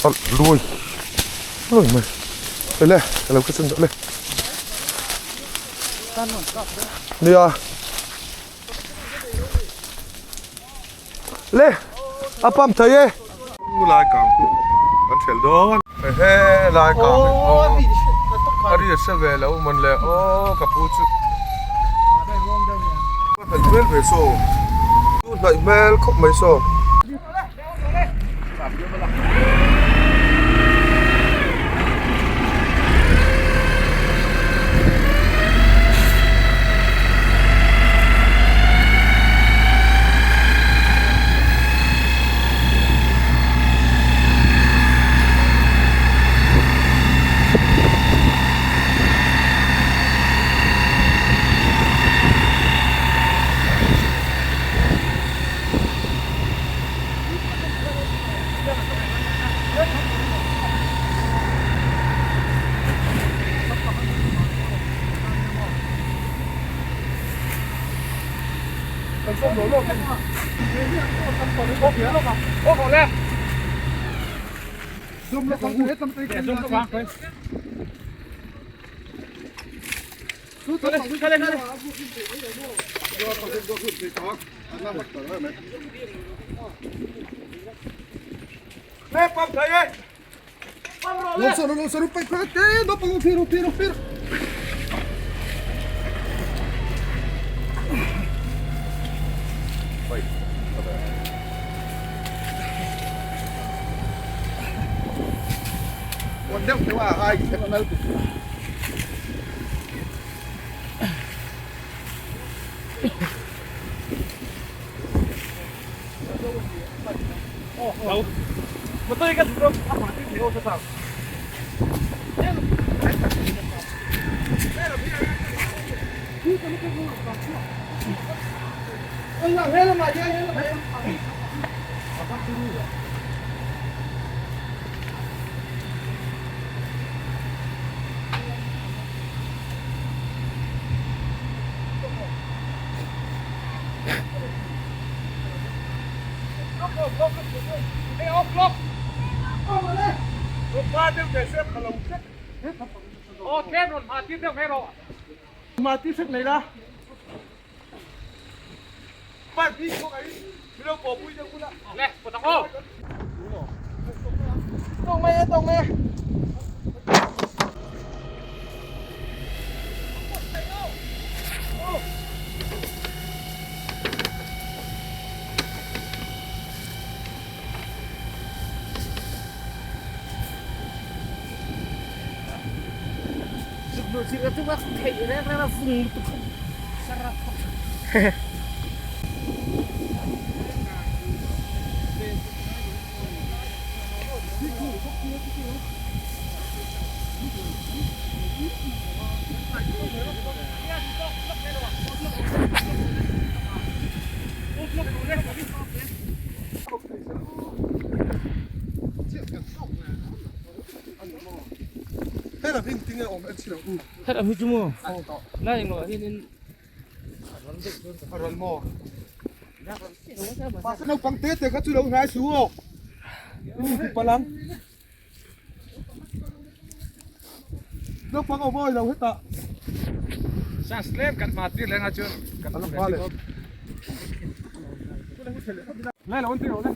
Alh luai luai mai ele ka lo khachen le nia le a pump thei e lai kang chu kan hrel dawn he lai kang a ri a hre ve lo mawn le aw ka pu chu hnaih hmel ve saw hnaih hmel khawp mai saw. Helam hi chu maw lai englo ah hianin a rawn maw mahse naupang te te kha chu lo hnai su aw in ti palh ang naupang awm awi lo hetah chance tlem kan hma tir leh anga chuan kan a la hma leh lai lo an ti rawh le.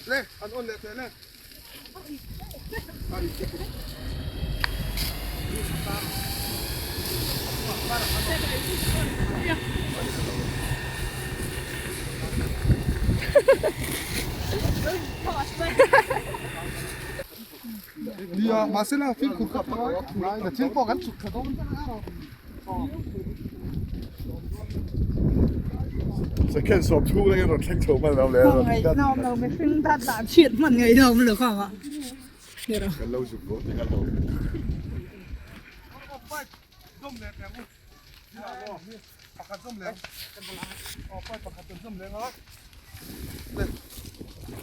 Le an on leh teh le. Nia, mahse la fimkhur kha pangai na thil pawh kan chhuk thla dawn Second sawm chhung lengin rawn thleng chho hman lo le. Ngaihna awm lo, mihring tan dan chhiat hman ngaihna awm lo kha ang. Kan lo zuk rawh tih kan lo. Pakhat zawm leng. Aw pipe pakhat kan zawm leng a.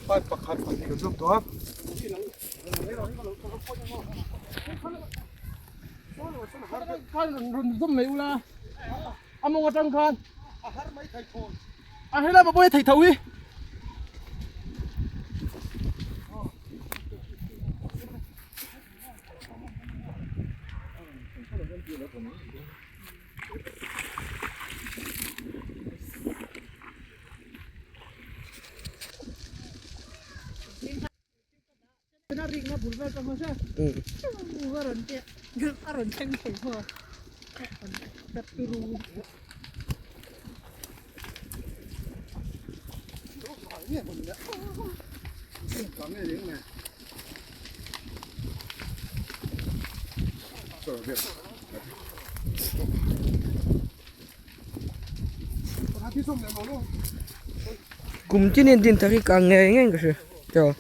Pipe pakhat pahnih kan zawm tawh a. Khan rawn zawm mai ula. A mawng atang khan. A har mai thei thawn. A helai pawh pawh hi thei tho hi. Kum tin in din thar hi kang ngei ngei in ka hria tiraw.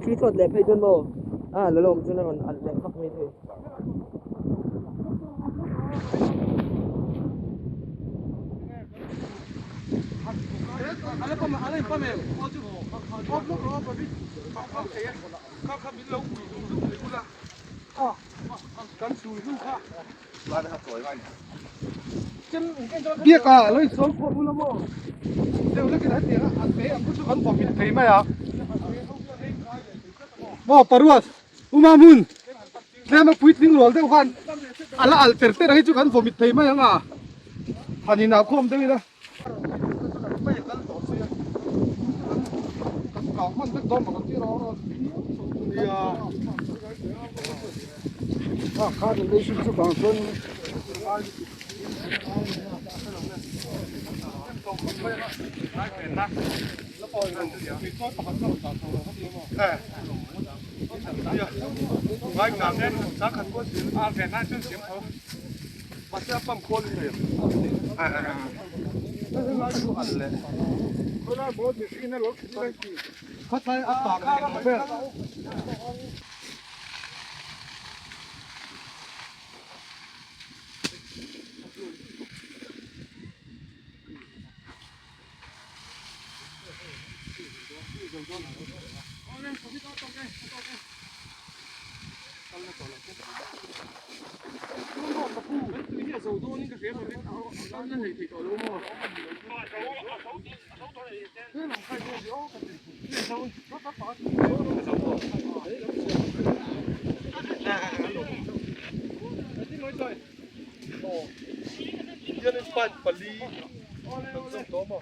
Thli thawt leh phei chuan maw a la lawm chuan a rawn alh leh vak mai thei. Biak a lo insawn khawp bula maw deuh lekin hetiang a te ang khu chu kan vawm in thei mai a maw paruat uma hmun tlem a puitling rual deuh khan a la alh ter ter ang hi chu kan vawm in thei mai ang a han inah khawm deuh ila. Hianin pipe pali kan zawm tawh maw?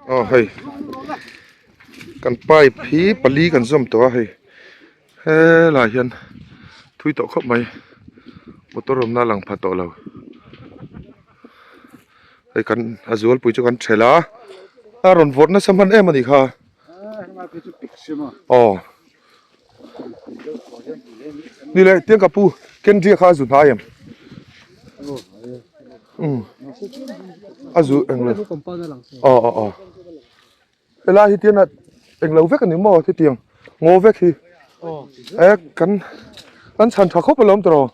Aw hei kan pipe hi pali kan zawm tawh a hei helaiah hian thui tawh khawp mai motor awmna a lang pha tawh lo hei kan a zualpui chu kan thelh a a rawn vawrh nasa hman em a nih kha aw. Ni leh tiang ka pu Kendria kha a zu hnai em? Umm a zu englo aw aw aw helai hi tian a englo vek a ni maw hetiang ngaw vek hi e kan kan chhan tha khawp alawm tawh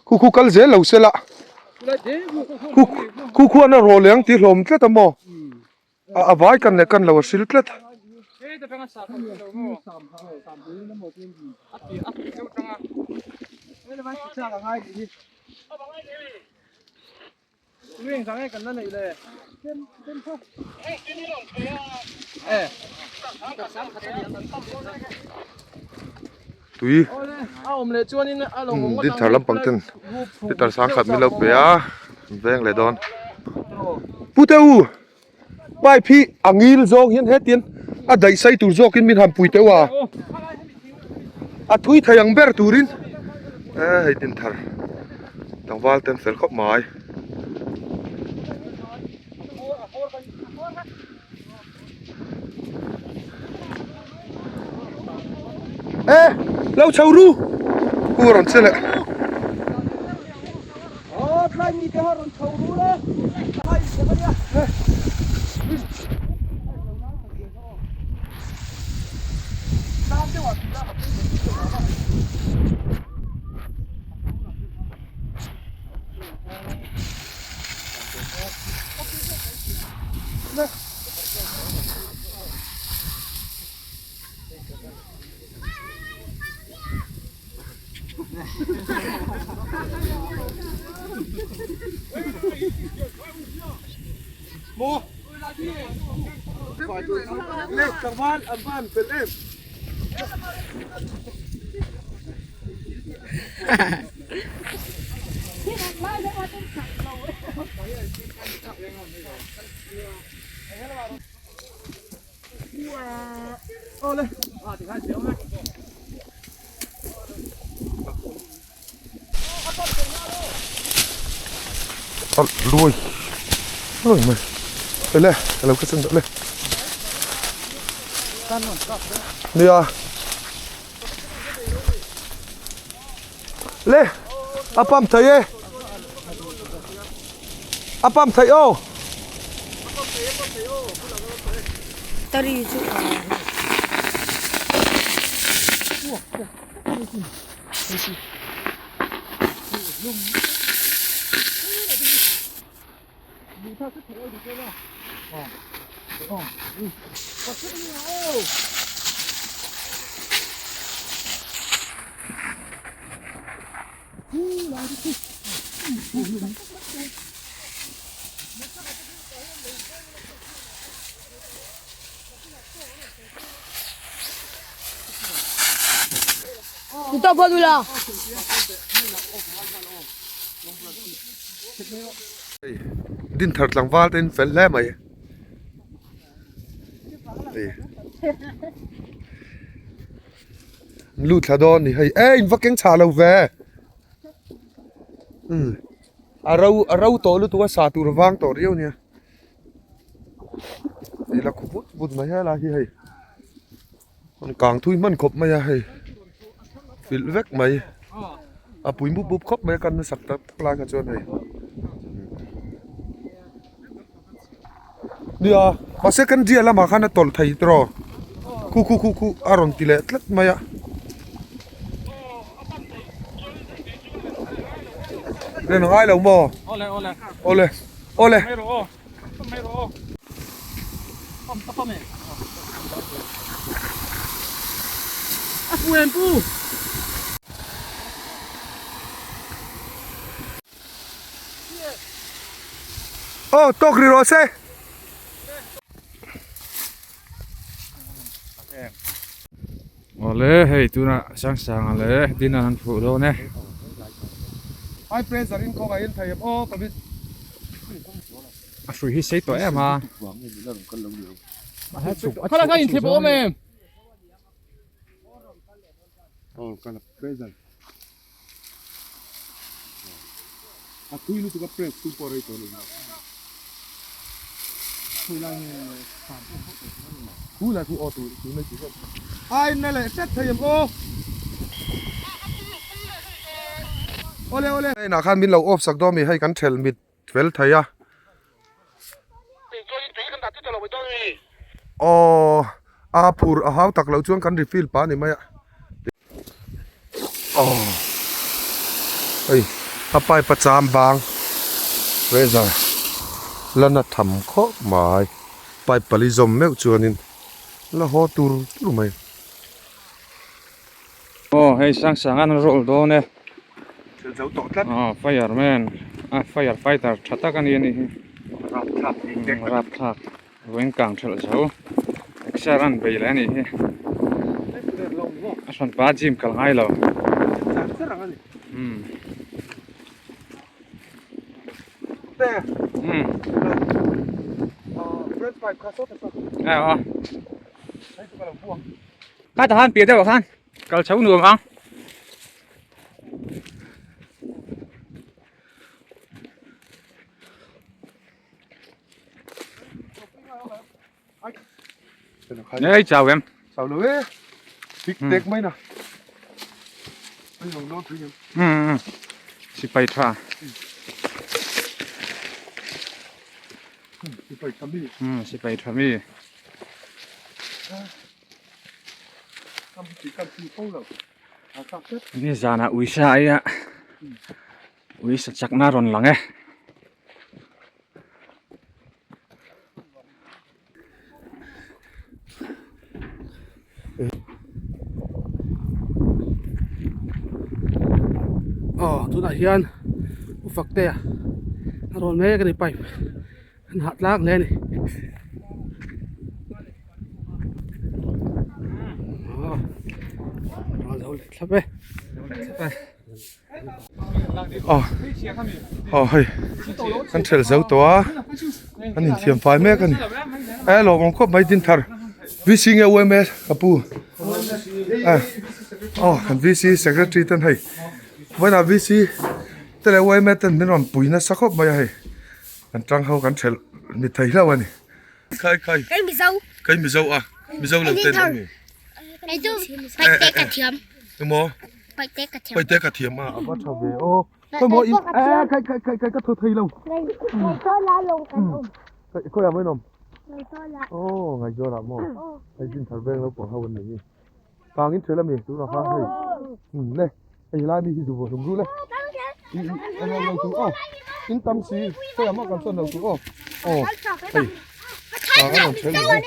khu khu kal zel lo sela khu khu khuan a rawh leh ang tih hlawm tlat a maw. A vai kan leh kan lo a hril tlat. Tui dinthar lampang ten litre sangkhat min lo pe a an veng leh dawn. Pute u pipe hi a ngil zawng hian hetiang a daih sai tur zawkin min han pui teuh a a thui thei ang ber turin hei dinthar tlangval te an fel khawp mai. E lo chho ru pu rawn che leh Lui lui mai le lo ka chen le nia le a pump thei e a pump thei aw Dinthar tlangval te in fel hle mai. Lut thla dawn ni hei e in va keng chhah lo ve umm a ro a ro tawh lutuk a sa tur a vang tawh riau nia hei la khu vut vut mai helai hi hei rawn kang thui hman khawp mai a hei filh vek mai a pui mup mup khawp mai a kan sak tak tak lai kha chuan hei. Nia mahse kan dia lamah khan a tawlh thei tiraw khu khu khu khu a rawn ti leh tlat mai a ren ngai lo maw awle awle Aw tawk ri rawh se. Awle hei tunah Sangsanga leh Dina an phuh dawn e. High pressure in kawngah hian thei em aw ka bit. A hrui hi sei tawh em a. Khaw kha inthlep a awm em? Aw ka la pressure. A tui lutuk a press tu pawh rei tawh lo Khu lai khu aw tu tu nei tu hian Ai na leh hret thei em aw Awle awle Hei khan min lo off sak dawn mi hei kan thelh mit fel thei a Aw a phur a hau tak loh chuan kan refill pah a ni mai a. Aw hei a pipe a cham bang pressure la na tham khawp mai pipe pali zawm meuh chuanin la haw tur tur mai. Aw hei sang sang an roll dawn e. Thil zo tawh tlat. Aw fireman a fire fighter tha tak a ni a nih hi. Rapthlak Rapthlak. Vawiin kang thelh zo exer an bei leh a nih hi a hran pa gym kal ngai lo umm umm e aw kha tah khan piah deuh ah khan kal chho nuam ang. Nei chau em. Chau lo e. Tik tek mai na. Ai lo lo thui em. Um sipai tha. Sipai tha mi. Um sipai tha mi. Kam ti kan ti fo lo. Ni zana uisa ai a. Uisa chakna rawn lang e. Aw tunah hian u Faktea a rawn mek a ni pipe an hah tlang hle a ni aw a zo leh thlap e. Aw aw hei kan thelh zo tawh a an inthiam fai mek a ni e lawmawm khawp mai Dinthar V C nge U M A ka pu eh aw kan V C secretary ten hei vawiinah V C te leh U M A ten min rawn pui nasa khawp mai a hei kan tang ho kan thelh ni thei hlauh a ni. Khai khai. Kei Mizo. Kei Mizo a. Mizo lo ten awm nge. Kei chu Paihte ka thiam. Emaw? Paihte ka thiam. Paihte ka thiam a. A va tha ve aw. Khawi maw in eh khai khai khai khai ka thaw thei lo. Ngaihzawl ah lawng kan awm. Khawi ah maw in awm? Ngaihzawl ah. Aw Ngaihzawl ah maw. Hei Dinthar veng lo pawh ho an nei hi. Kang in thel a mi tunah khan hei. Um le hei helai mi hi zu vawh hlum ru le. I i lo lo tur aw. In tam si khawi ah mah kan sawn lo tur aw. Aw hei kang a rawn thel leh hi.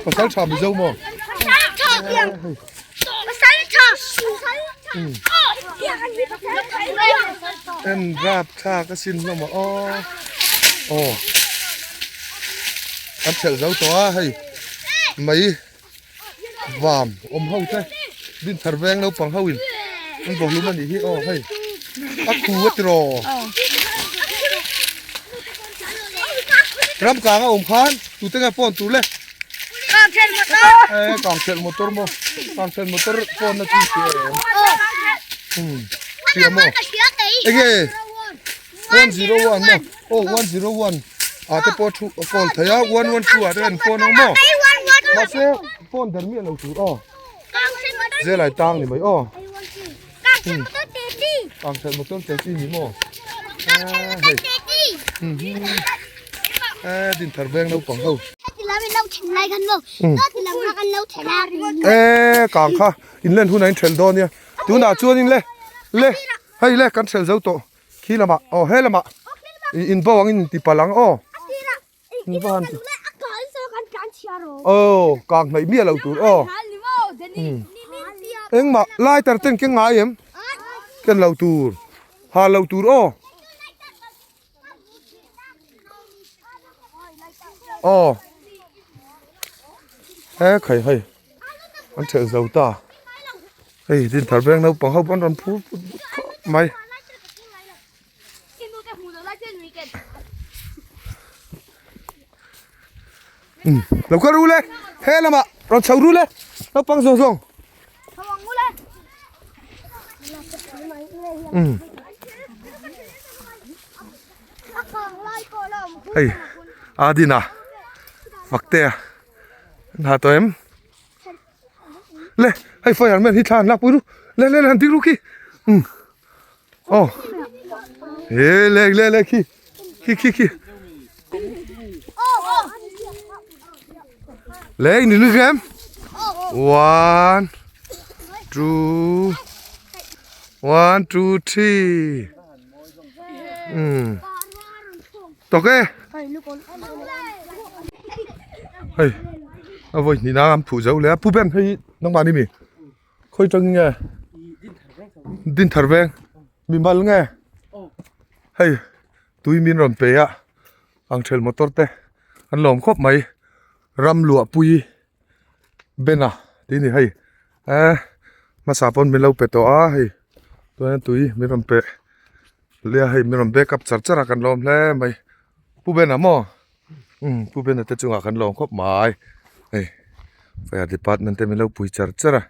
Pasal tha Mizo maw? En rap thlak a sin hlawm a aw. Aw kan thelh zo tawh a hei mai. Vam awm ho te Dinthar veng naupang ho in An vaw hlum anih hi aw hei a khu a tiraw ram kang a awm khan tute nge phone tur le e kang thelh motor maw kang thelh motor phone na chu hria em um hria maw enge 101 maw aw 101 ah te pawh thu call thei a 112 ah te an phone ang maw mahse phone der miah lo tur aw. Zelai tang ni mai aw. Kang thelh motor te chi ni maw. Hei. Eh din thar veng naupang ho. Eh kang kha in len hun a in thelh dawn nia. Tunah chuan in le le hei le kan thelh zo tawh khi lamah aw he lamah in bo ang in inti palh ang aw. Aw kang hnaih miah lo tur aw engmah lighter ten keng ngai em ken lo tur ha lo tur aw aw he khai hei an thelh zo ta hei dinthar veng naupang ho pawh an rawn phur put put khawp mai. Lo kal ru le he lamah rawn chho ru le naupang zawng zawng hei Adina Faktea an ha tawh em le hei fireman hi thla an lakpui ru le le le han ding ru khi um. Oh. Ê le le le khi. Khi khi khi. Le ni lu em. One two one two three. Ừ. Tok e. Hei. A voi ni na am phu zo le pu ben hei nang ma ni mi. Khawi tang nge din thar veng mi mal nge hei tui min rawn pe a ang thel motor te an lawm khawp mai ram luah pui bena tih a ni hei eh hmasa pawn min lo pe tawh a hei chuan tui min rawn pe leh a hei min rawn back up char char a kan lawm hle mai pu bena maw. Umm pu Bena te chungah kan lawm khawp mai hei fire department te min lo pui char char a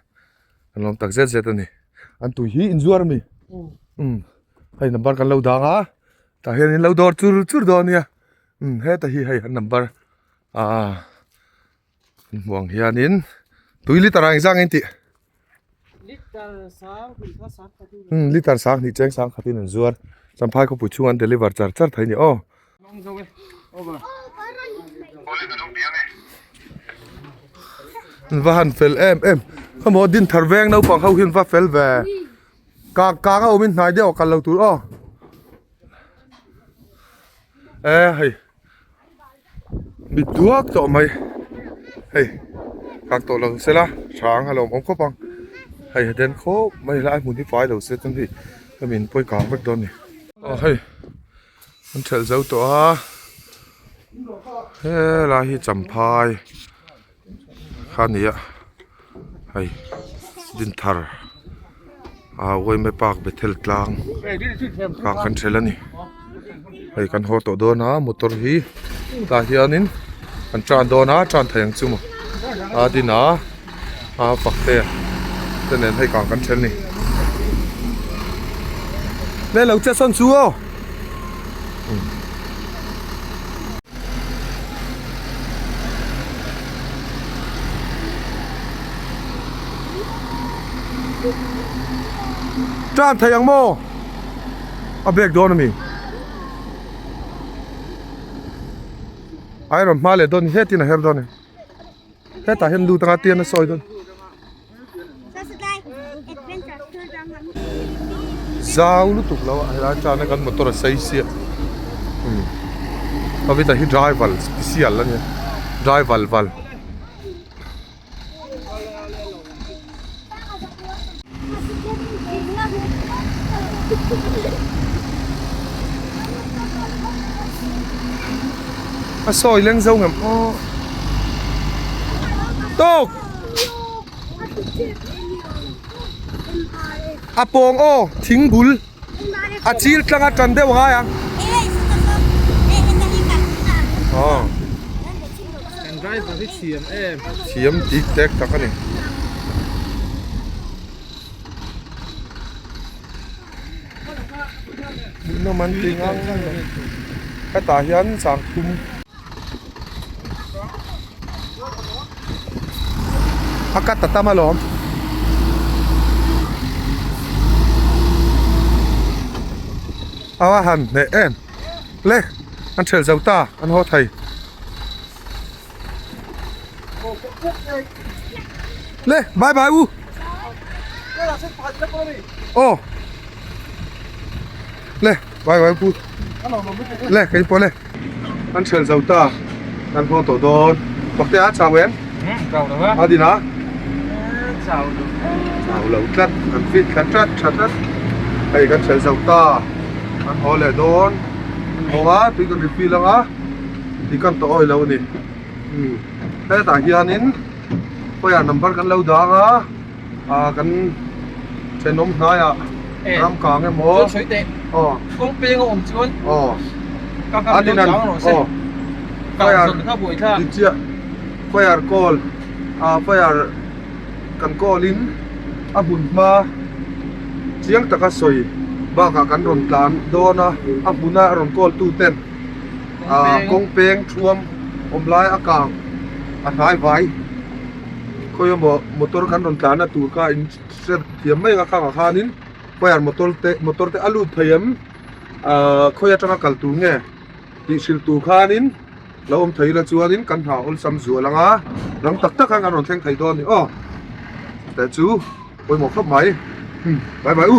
kan lawm tak zet zet a ni an tui hi inzuar a mi umm hei number kan lo dang a tah hian in lo dawr chur chur dawn a nia umm heta hi hei an number ah an hmuh ang hianin tui liter ah engzah nge an tih. Umm liter sang hnih cheng sang khatin an zuar champhai khawpui chhungah an deliver char char thei a ni aw. An va han fel em em khawmaw din thar veng naupang ho hi an va fel ve kang kang a awmin hnai deuh a kal lo tur aw e hei. Mit duak tawh mai hei kak tawh lo se la hrang a lo awm khawp ang hei a den khawp mai helai hmun hi fai lo se chuan hei hemi in pawi kang vek dawn a ni aw hei an thelh zo tawh a helai hi champhai kha a ni a hei dinthar ah uaime park bethel tlang ah kan hrelh a ni hei kan haw tawh dawn a motor hi tah hianin an tan dawn a tan thei ang chu maw a din a a fak te te nen hei kang kan hrelh a ni le lo che sawn chu aw. Tan thei ang maw? A bag dawn a mi? Ai rawn hma leh dawn hetin a her dawn a ni. Hetah hian lut anga tian a sawi dawn. Zau lutuk lo a helai atana kan motor a sei sia umm kavita hi driver special a nia driver val. A sawi leng zo ngam aw tawk. A pawng aw thing bul a chil tlang a tan deuh a ngai ang. Aw. Kan driver hi thiam em. Thiam dik tek tak a ni. Hmuhnawm an ti ngang ngang mai. Hetah hian sangthum. A cut a tam alawm. A han hneh em le an ṭhelh zo ta an haw thei. Le bye bye u. Aw le bye bye pu. Le kei pawh le. An ṭhelh zo ta kan haw tawh dawn. Pakte a chau em? Chau lo a. A din a? Chau lo. Chau lo tlat kan fit thla tlat tha tlat. Hei kan ṭhelh zo ta kan haw leh dawn. Kan haw a tui kan refill ang a. Tih kan tawh awi lo a ni. Umm hetah hianin khawiah number kan lo dang a ah kan thenawm hnaiah ram kang emaw aw kawng peng a awm chuan aw ka ka lo dang rawh se fire dik chiah fire call ah fire kan call in a hmun hma chiang taka sawi bakah kan rawn tlan dawn a a hmuna rawn call tu ten. ah kawng peng thuam awm lai a kang a hnai vai khawi emaw motor kan rawn tlan na tur kha in hre thiam mai ang a khangah khanin fire motor te motor te a lut thei em ah khawi atanga kal tur nge tih hrilh tur khanin lo awm thei ila chuanin kan hna awlsam zual ang a rang tak tak khan kan rawn thleng thei dawn a ni aw teh chu pawimawh khawp mai bye bye u.